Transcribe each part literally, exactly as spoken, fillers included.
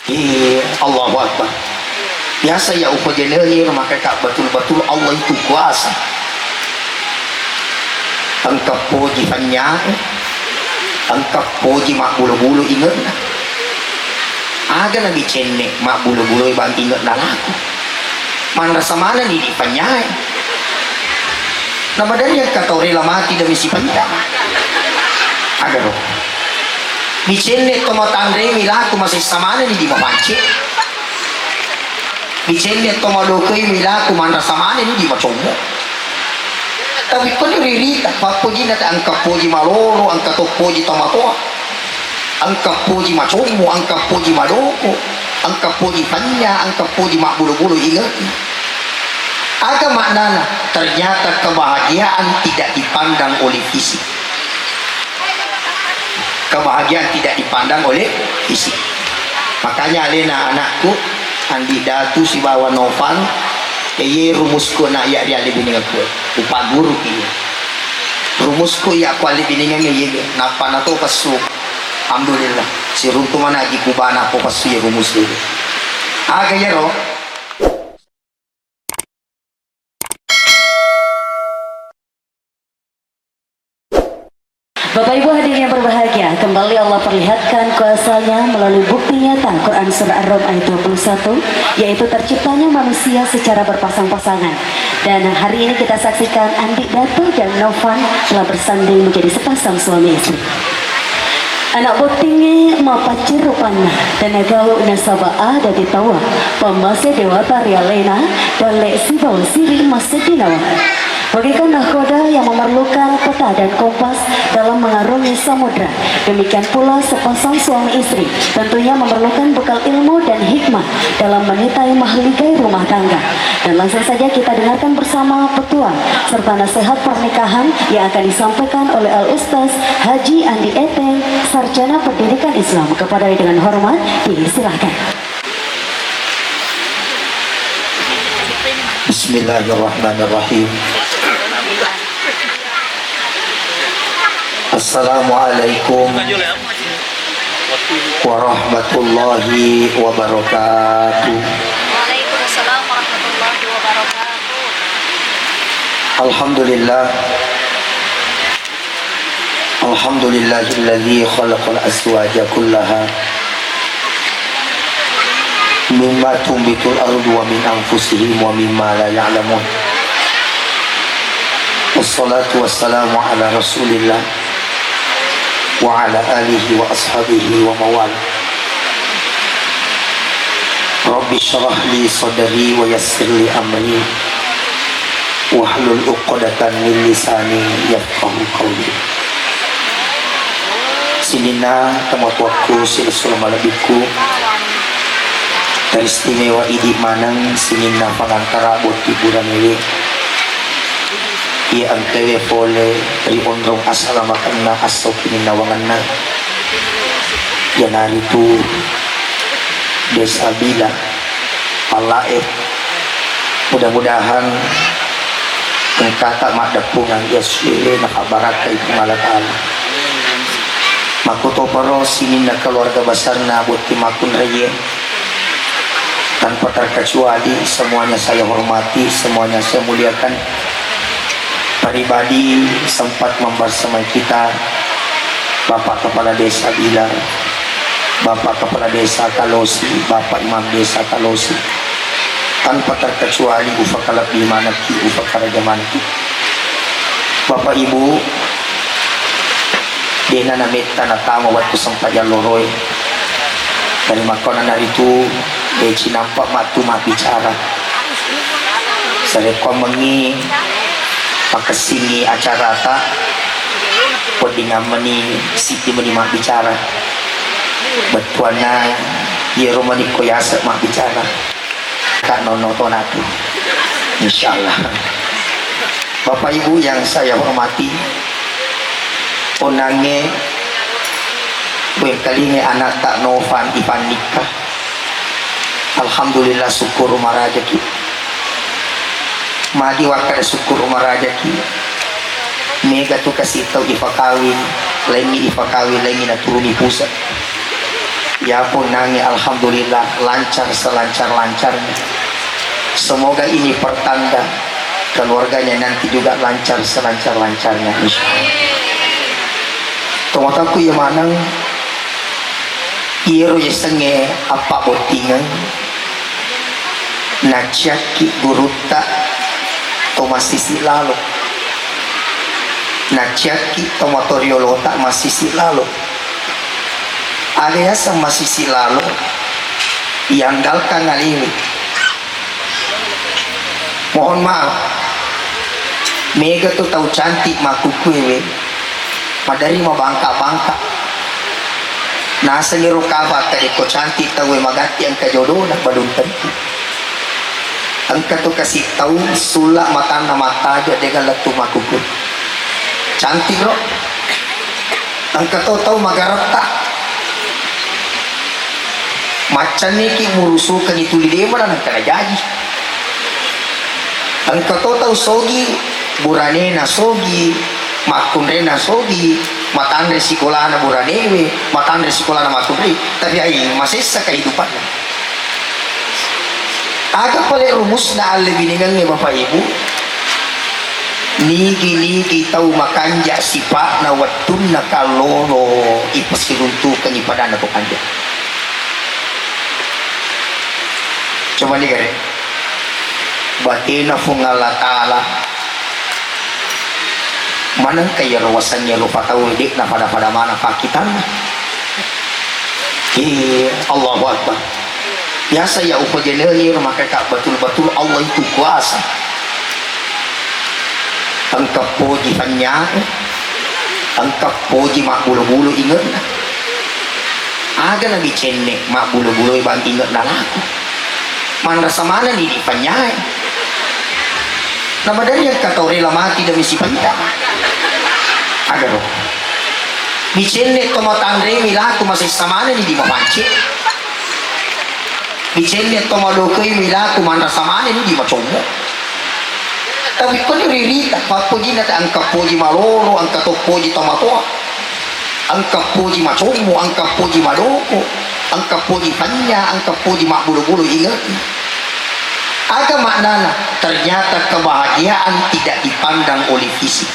Eh, Allahu Akbar. Biasa ya upajenengi, maka ka betul-betul Allah itu kuasa. Engka poji fanya'e, engka poji mabbulo-bulo inge'na. Aga nabi cenne mabbulo-bulo bang inge'na laku. Manrasa manenni di fanya'e. Namadari engka tau rela mati demi si fanya'. Aga ro. Dicenne to matanremi laku masessa manenni di mapance. Dicenne to malokoi milaku manrasa manenni di macommo. Tapi koni ririta, pappojinna ta engka poji malolo, engka to poji tomatoa, engka poji macommo, engka poji maloko, engka poji fanya', engka poji mabbulo-bulo inge'na. Aga maknana? Ternyata kebahagiaan tidak dipandang oleh fisik. Kebahagiaan tidak dipandang oleh fisik. Makanya alena anakku, Andi Datu sibawa Novan, iye rumusku na iya ri ale biningakku. Upaguru iya. Rumusku iya ku ale biningange iye, nappa nato pessu. Alhamdulillah. Siruntu mana aji kubana ko pessu iye rumusku. Aga iyaro? Bapak Ibu hadirin yang berbahagia, kembali Allah perlihatkan kuasa-Nya melalui bukti nyata Quran Surah Ar-Rum ayat dua puluh satu, yaitu terciptanya manusia secara berpasang-pasangan. Dan hari ini kita saksikan Andi Datu dan Novan telah bersanding menjadi sepasang suami istri. Anak bottingnge mapaccing rupanna, tenagau nasaba ada di taua, pammase dewata ri alena, dalle sibawa siri masseddinawa. Bagaikan nahkoda yang memerlukan peta dan kompas dalam mengarungi samudra, demikian pula sepasang suami istri tentunya memerlukan bekal ilmu dan hikmah dalam menitai mahligai rumah tangga. Dan langsung saja kita dengarkan bersama petuah serta nasihat pernikahan yang akan disampaikan oleh Al-Ustaz Haji Andi Eteng, Sarjana Pendidikan Islam. Kepada yang dengan hormat, disilahkan. Bismillahirrahmanirrahim. Assalamualaikum warahmatullahi wabarakatuh. Waalaikumsalam warahmatullahi wabarakatuh. Alhamdulillah. Alhamdulillahilladzi khalaqal azwaja kullaha mimma tumbitul ardu wa min anfusihim wa mimma la ya'lamun. Wassalatu wassalamu ala Rasulillah wa ala alihi wa ashabihi wa mawala. Rabbi syrah li sadri wa yassir li amri wahlul uqdatan min lisani yafqahu qawli. Sininna tomatoakku, silessureng malebbikku, teristimewa idi maneng sininna pangantara botting buranewe. Iya engkae pole ri onrong asalamakenna esso kininnawangenna, iyanaritu Desa Bila, Pallae. Mudah-mudahan engkata maddeppungeng iya suwe nafabbarakkai Puang Allah Ta'ala. Makkutoparo sininna keluarga besarna botting makkunraie. Tanpa terkecuali, semuanya saya hormati, semuanya saya muliakan. Pribadi sempat membersamai kita, Bapak Kepala Desa Bilar, Bapak Kepala Desa Talosi, Bapak Imam Desa Talosi. Tanpa terkecuali, ufakalebbi manekki, ufakaraja manekki. Bapak Ibu, dena nametta natama wettu sempajang loroe. Dari makkonanaritu, de cinampa mattu mabbicara. Sarekkuammengngi pakessingngi acarata, weddingammeni siddi meni mabbicara. Bettuanna, iyaro menikko yaseng mabbicara. Kak Nono Tonatu. Insyaallah. Bapak Ibu yang saya hormati, onnangnge wengkalinge anatta Novan ipannikka. Alhamdulillah, syukur marajaki. Magi wakkada syukur marajaki. Mega tu kasi tau ifakawing, laingi ifakawing, laingi naturuni pusa. Yapun nangi, alhamdulillah, lancar selancar-lancarnya. Semoga ini pertanda keluarganya nanti juga lancar selancar-lancarnya, insya Allah. Tomatoakku iya maneng, iyaro yasengnge appabbottingeng, naciakki gurutta to massisi lalo, naciakki to matoriolota massisi lalo. Aga yaseng massisi lalo, ianggalkang alewe. Mohon maaf, mega tu tau cantik makkukkuewe, maderri mabangka-bangka. Nasengi ro kafa kadekko cantik tauwe magatti engka jodona, belum tentu. Engka to kasi tau sulla matanna mattaja dengan lettu makkukku. Cantik ro. Engka to tau magaretta. Maccanniki murusukengi tuli demana nengka najaji. Engka to tau sogi, buranena sogi, makkunrena sogi, matanre sikolana buranewe, matanre sikolana makkunre, tapi ai masessa kehidupanna. Aga pale rumusna allebinengengnge, Bapak Ibu? Nigi-nigi tau makanja sipa'na wettunna kallolo ipasiruntukengi padanna to kanja. Coba ni gare. Batena Fuang Allah Ta'ala manengka iyaro wasengnge rupa tau de'na pada-pada maneng pakkitanna. Eh, Allahu Akbar. Biasa ya upajenengi ro makaka betul-betul Allah itu kuasa. Engka poji fannyae, engka poji mabbulo-bulo inge'na. Aga nabi cenne mabbulo-buloi bang inge'na laku. Manrasa manenni di fannyae. Namaderri engka tau rela mati demi sipaita. Agaro. Dicenne to matanremi laku masessa manenni di mapance. Dicenne to madokoi milaku manrasa manenni di macommo. Tapi koni ririta, pappojinna ta engka poji malolo, engka to poji tomatoa, engka poji macommo, engka poji madoko, engka poji fanya, engka poji mabbulo-bulo inge'na. Aga maknana? Ternyata kebahagiaan tidak dipandang oleh fisik.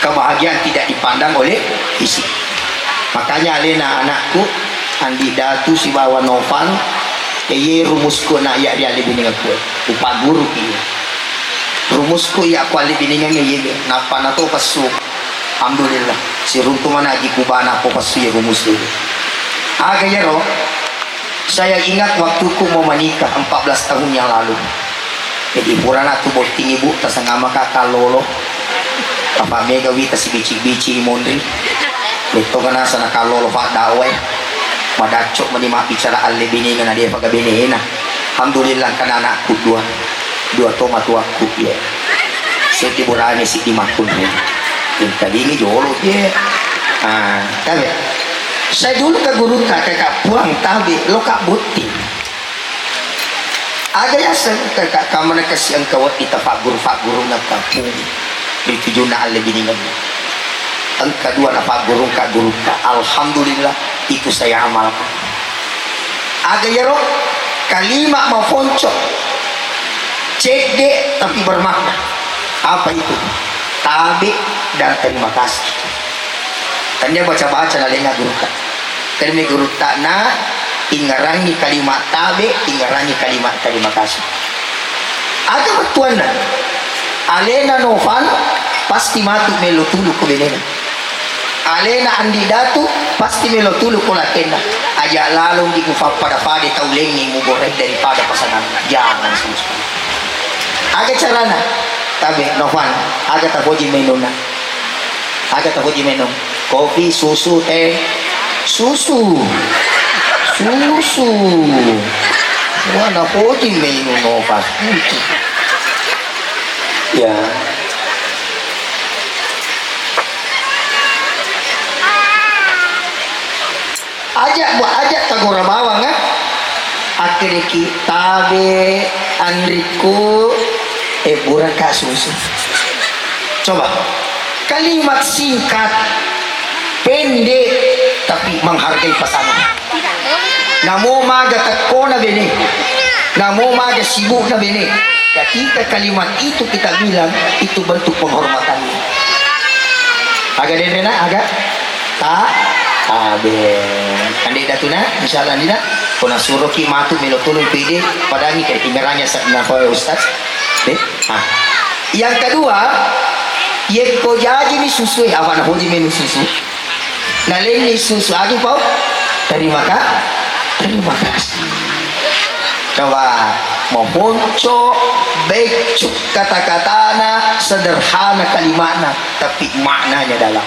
Kebahagiaan tidak dipandang oleh fisik. Makanya alena anakku, Andi Datu sibawa Novan, iye rumusku na iya ri allebinengekku. Upagguruki. Rumusku iya ku allebinengeng iye, nappa nato pessu. Alhamdulillah. Siruntu mana aji kubana ko pessu iya rumusku. Aga iyaro? Saya ingat waktuku mau menikah empat belas tahun yang lalu. Jadi purana tu botting ibu, tasengama kakak lolo. Apa mega wita si bici-bici monri. Beto kana sana kallolo pak dakwai. Madacok meni mabbicara alle binena na dia paga benena. Alhamdulillah kana anakku dua. Dua tomatuakku, iya. Seddi burane, seddi makkunrai. Engka dini jolo, iya. Ah, tabe. Saya dulu ke gurutta, kakak puang tabe, lo kak botting. Aga yaseng, kakak kamana kasi engka wedding tapagguru-pagguru na kampung. Ri tujunna alle biningeng. Engka dua napaggurungka gurutta. Alhamdulillah, itu saya amalkan. Aga iyaro? Kalimat maponco, cedde tapi bermakna. Apa itu? Tabe dan terima kasih. Tania baca-baca nalenga gurutta. Terima gurutta na ingarangi kalimat tabe, ingarangi kalimat terima kasih. Aga bettuanna? Alena Novan pasti matu melo tulu ko benena. Alena Andi Datu pasti melo tulu ko latenna. Aja lalong di mufappada-pada tau lengngi mugorai daripada pasangan. Jangan sama sekali. Aga carana? Tabe, Novan, aga tapoji menuna? Aga tapoji menung? Kopi, susu, teh? Susu. Susu. Wah, napoji menu Novan. Ya. Aja, bu, aja tagora bawang, eh. Akkedeki tabe, anrikku, eh, buraka susu. Coba, kalimat singkat, pendek, tapi menghargai pasangan. Namo maga tekkona bene, namo maga sibukna bene, ketika kalimat itu kita bilang, itu bentuk penghormatan. Aga denrena, aga? Ta, tabe. Ande datuna, insyaallah ande da. Ko nasuroki matu melo tulung pede, padangi ke ingeranya sa-, napa ustaz? Eh? Ah. Yang kedua, yekko jajini susue, apa na hoji menu susu? Nalenni susu agi pau. Terima ka-, terima kasih. Coba, maponco, beccu kata-katana, sederhana kalimatna, tapi maknanya dalam.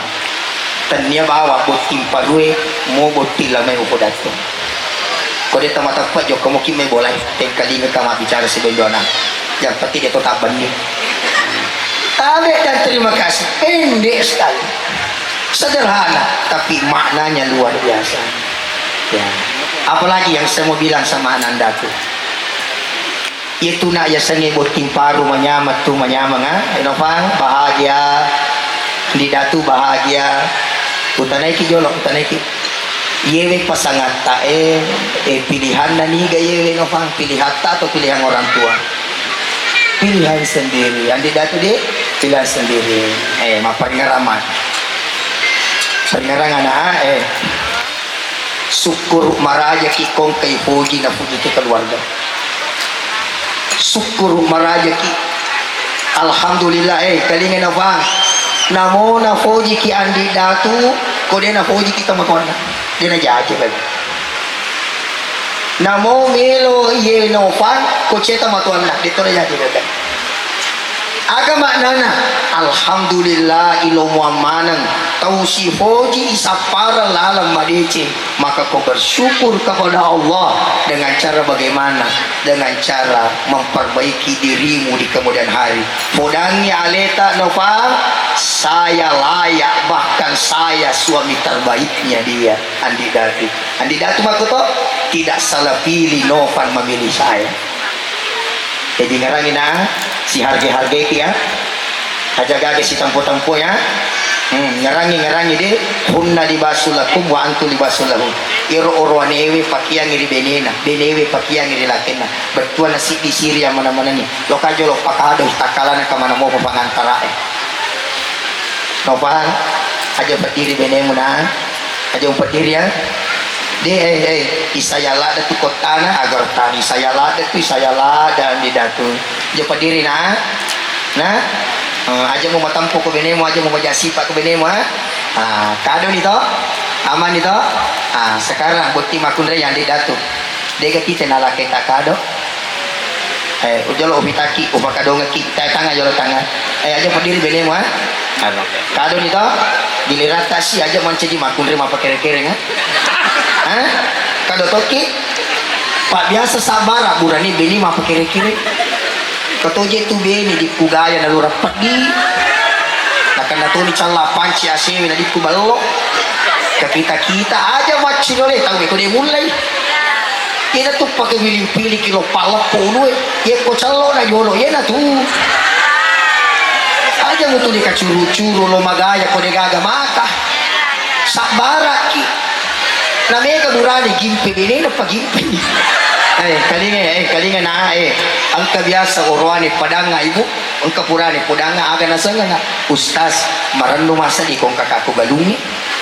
Tennia bawa botting parue, mo botting lamai upodatto. Ko de tamateppa jokka moki mai bolai, tengkalinga ka mabbicara sibawa dua anak. Yang penting de to tabbenni. Tabe dan terima kasih, pendek sekali. Sederhana, tapi maknanya luar biasa. Ya. Apalagi yang saya mau bilang sama anandaku. Itu nak yasengnge botting paru manyameng tu, manyameng, ah. Eno fang, bahagia. Di datu bahagia. Utanaiki jolo, utanaiki. Yewe pasangatta e, e, pilihanna niga yewe no fang, pilihatta atau pilihan orang tua? Pilihan sendiri. Andi datu di pilihan sendiri. Eh, mapparingerang ma. Paringerang anak, eh. Sukkuru marajaki kongkai foji na foji ke keluarga. Sukkuru marajaki. Alhamdulillah, eh, kalinga na fang. Namo na foji ki andi datu, ko de na foji ki temakonna. De na jaje lagi. Namo melo iye no fang, ko ceta matuanna, de to na jaje lagi. Aga maknana? Alhamdulillah, ilomuang maneng. Tau sifoji isappareng laleng madeceng, maka kau bersyukur kepada Allah dengan cara bagaimana? Dengan cara memperbaiki dirimu di kemudian hari. Podangi aleta Nova, saya layak, bahkan saya suami terbaiknya dia, Andi Datu. Andi Datu makoto, tidak salah pilih Novan memilih saya. Jadi ngarangi na siharga-hargai ya. Aja gaga sitampo-tampo ya. Hmm, ngarangi, ngarangi de, hunna libasul lakum wa antum libasul lahun. Iro oroanewe pakiangi ri benena, benewe pakiangi ri lakenna. Bettuanna siddi siri yang mana-manangi. Lo kajo lo pakado takalana kamana mopa pangantara e. Kau paham? Aja pediri benemu na. Aja umpediri ya. De, eh, eh, isaya ladde tu kottana, agar tani isaya ladde tu, isaya ladde andi datu. Aja pediri na. Na. Eh, aja mu matampu ko benemu, aja mu maja sipa ko benemu, ha. Ah, kado ni to. Aman ni to. Ah, sekarang botting makkunrai andi datu. Dega kita nalake tak kado. Eh, ujolo upitaki, upakadongeki, ta-, tanga jolo tanga. Eh, aja pediri benemu, ha? Kado ni to, giliratta si aja mancaji makkunrai mapakere-kereng, ha? Ha? Kado tokki, Pak biasa sabbara burani beni mapakere-kereng. Katoje tu beni di kugaya nalura peddi. Nakenna toni calla panci asewe na di kuballo. Kakita-kita aja macci dole tau beko de mulai. Iyana tu pake wiling-piliki lo palleppo ulue. Yekko cello na jolo, iyana tu. Aja mutuli kacuru-curu lo magaya ko de gaga maka. Sabbaraki. Na mega burani gimpe bene na pagimpe. Eh, kalinga, eh, kalinga na, eh. Engka biasa oroane padanga ibu, engka purane podanga aga nasenganga. Ustaz, marennu masa di kong kakakku galungi.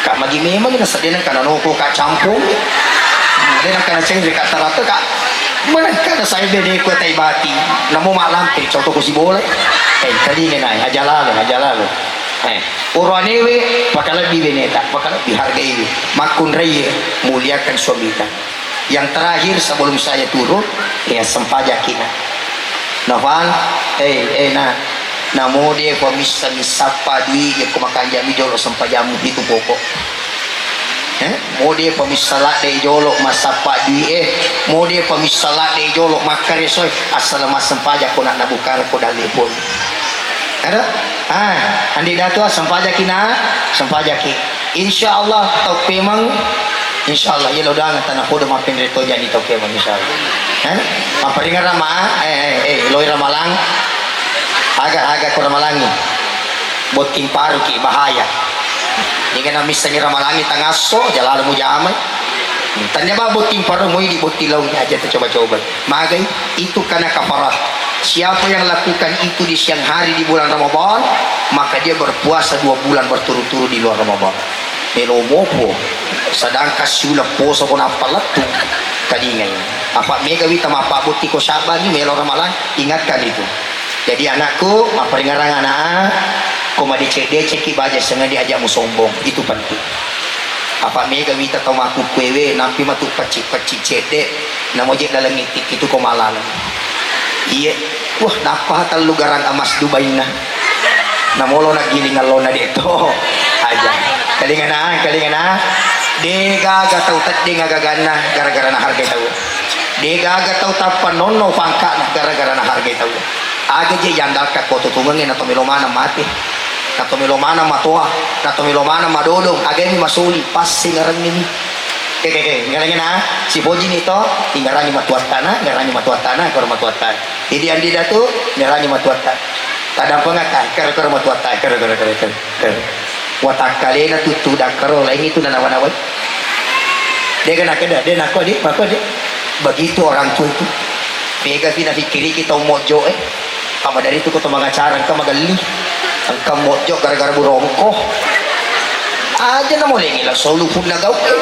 Kak magi memang na sedena kana noko kak campung. Dena kana cengre kak tarata kak. Mana kana saya bede ko tai bati. Namo malampe contoh ko si bola. Eh, kalinga nai, aja lalo, aja lalo. Eh, oroanewe pakalebbi beneta, pakalebbi hargaiwe. Makkunraiye, muliakan suamita. Yang terakhir sebelum saya turun, ya sempajaki na. Nafal, eh, eh, na, na mode fa missa missappa dui je ko makanjami jolo sempajammu itu pokok. Eh, mode fa missa ladde jolo massappa dui, eh, mode fa missa ladde jolo makkareso, eh, asal massempajako na nabukara ko dalle pun. Ada? Ah, andi datu sempajaki na, sempajaki. Insya Allah tau pemang, insya Allah iya lo doang tanah podo mapenre to jadi tau pemang insya Allah. Eh? Maparinga rama, eh, eh, eh, loi ramalang. Aga, aga ko ramalangi. Botting paruki bahaya. Inge na missengngi ramalangngi tangasso, jalala mujamai. Tania ba botting paromoi di botting laung aja ta coba-coba. Magai itu karena kafarah. Siapa yang lakukan itu di siang hari di bulan Ramadan, maka dia berpuasa dua bulan berturut-turut di luar Ramadan. Melo mopo, sedangkan siuleng poso ko nappa lettu. Talingai. Apa mega wita mappabotti ko Syaban ni melo ramalang, ingatkan itu. Jadi anakku, mapparingarang anak, ko madecek-decekki baja sengedi aja musombong, itu penting. Apa mega wita tau makkukkuewe, nampi matu pecci-pecci cedde, namo je laleng itik itu ko malaleng. Iye, wah, nappa tellu garang emas Dubainna. Namolo nagiling allona de to. Aja. Kalingana, kalingana. De gaga tau teddeng agaganna gara-gara nahargai tau. De gaga tau tappa nonno pangkana gara-gara nahargai tau. Aga je yandalka ko tutungengnge na to melo maneng mate. Na to melo maneng matoa, na to melo maneng madodong, agami masuli, passing arengngi. Ke, ke, ke, ngarangina, sipojini to, ingarangi matuattana, ingarangi matuattana, koro matuattana. Idi andi datu, ingarangi matuattana. Tadampengakka, koro, koro matuattana, koro, koro, koro, koro, koro. Watakkalena tuttu dakkaro, laing itu nanawa-nawai. Dega nakeda, de nako di, mako de. Begitu orang tua itu. Mega pi nafikkiriki tau mojjo e. Apa dari itu ko to mangacara engka magelli. Engka mojjo gara-gara burongko. Aja na molengi la solu punna gau e.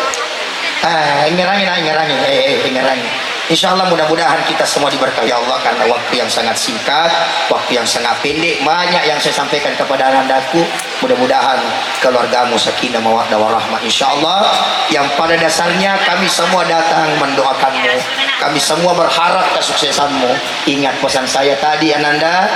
Ah, ingerangi na, ingerangi, eh, eh, ingerangi. Insya Allah mudah-mudahan kita semua diberkahi Allah karena waktu yang sangat singkat, waktu yang sangat pendek, banyak yang saya sampaikan kepada anandaku. Mudah-mudahan keluargamu sakinah mawaddah warahmah, insya Allah. Yang pada dasarnya kami semua datang mendoakanmu. Kami semua berharap kesuksesanmu. Ingat pesan saya tadi, Ananda,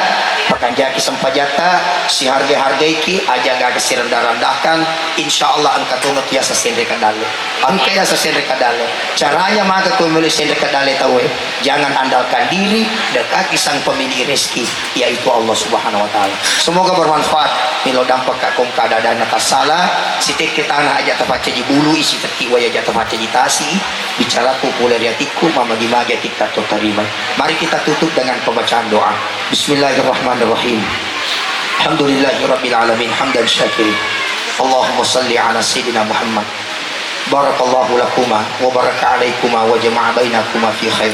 pakanjaki sempajatta, siharga-hargaiki, aja gaga sirendah-rendahkan. Insya Allah engka tongeng tiasa senre kedalle. Engka yasa senre kedalle. Caranya maka ko melo senre kedalle tauwe, jangan andalkan diri, dekati sang pemilik rezeki, yaitu Allah Subhanahu wa Ta'ala. Semoga bermanfaat. Melo dampekka ko engka ada-adana tassala, sitekke tanah aja tapaccaji bulu, isi tetti wai aja tapaccaji tasi, bicaraku pole ri atikku, mamagi-magi atikta to tarima. Mari kita tutup dengan pembacaan doa. Bismillahirrahmanirrahim. Alhamdulillahirabbil alamin, hamdan syakirin. Allahumma salli ala sayyidina Muhammad. Barakallahu lakuma wa baraka alaikuma wa jama'a bainakuma fi khair.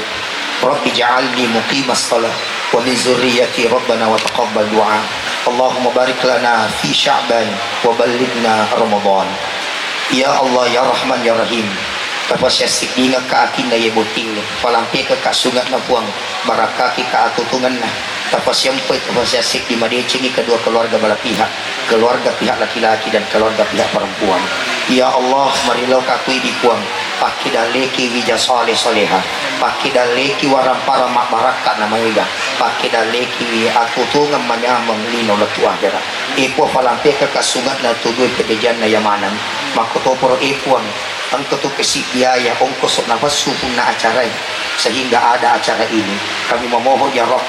Rabbi ja'alni muqimas salah wa min zurriyati rabbana wa taqabbal du'a. Allahumma barik lana fi Sya'ban wa ballighna Ramadan. Ya Allah, ya Rahman, ya Rahim. Tapasiassiddingekka atinna ye bottingnge. Palampekekka sunge'na Puang. Barakkakika atutungenna. Tapasiampoi, tapasiassiddi madecengi kedua keluarga belah pihak. Keluarga pihak laki-laki dan keluarga pihak perempuan. Ya Allah, mariloka kuidi Puang. Pakke dalleki wija saleh saleha. Pakke dalleki warang-parang mabbarakka na maega. Pakke dalleki wi atutungeng manyameng lino lettu ahera. E Puang, palampekekka sunge'na tu due pejajianna yamaneng. Makkotoporo e Puang, engka tu pesiddiaya ongkoso nafassu punna acara e, sehingga ada acara ini. Kami memohon ya Rabb,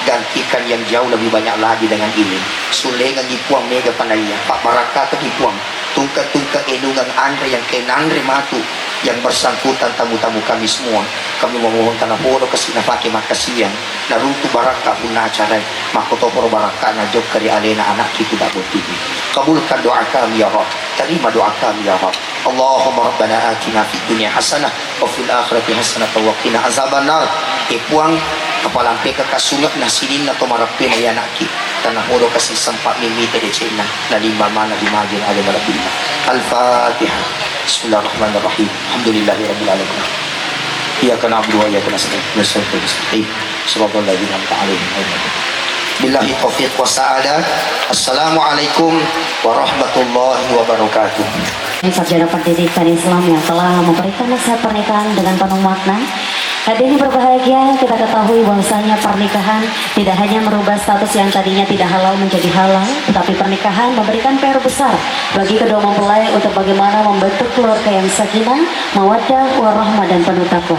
gantikan yang jauh lebih banyak lagi dengan ini. Sullengengi Puang mega panaiya, pabbarakkakengi Puang. Tungke-tungke enungeng anre yang kenanre matu yang bersangkutan tamu-tamu kami semua. Kami memohon tanapodo kasi napake makkasiwiang. Naruntu barakka punna acara e. Makkotoporo barakkana jokka ri alena anakki puda bottingnge. Kabulkan doa kami ya Rabb. Terima doa kami ya Rabb. Allahumma rabbana atina fid dunya hasanah wa fil akhirati hasanah wa qina azabannar. E Puang, napalampekekka sunge'na sininna to marappena ya anakki. Tanapodo kasi sempa mimita decenna. Nalimba mana di magi na ale marabbina. Al-Fatihah. Bismillahirrahmanirrahim. Alhamdulillahirabbil alamin. Iyyaka na'budu wa iyyaka nasta'in. Ihdinas siratal mustaqim. Siratal ladzina an'amta 'alaihim ghairil maghdubi 'alaihim. Billahi taufiq was sa'adah. Assalamualaikum warahmatullahi wabarakatuh. Sarjana Pendidikan Islam yang telah memberikan nasihat pernikahan dengan penuh makna. Hadirin berbahagia, kita ketahui bahwasanya pernikahan tidak hanya merubah status yang tadinya tidak halal menjadi halal, tetapi pernikahan memberikan P R besar bagi kedua mempelai untuk bagaimana membentuk keluarga yang sakinah, mawaddah, warahmah, dan penuh takwa.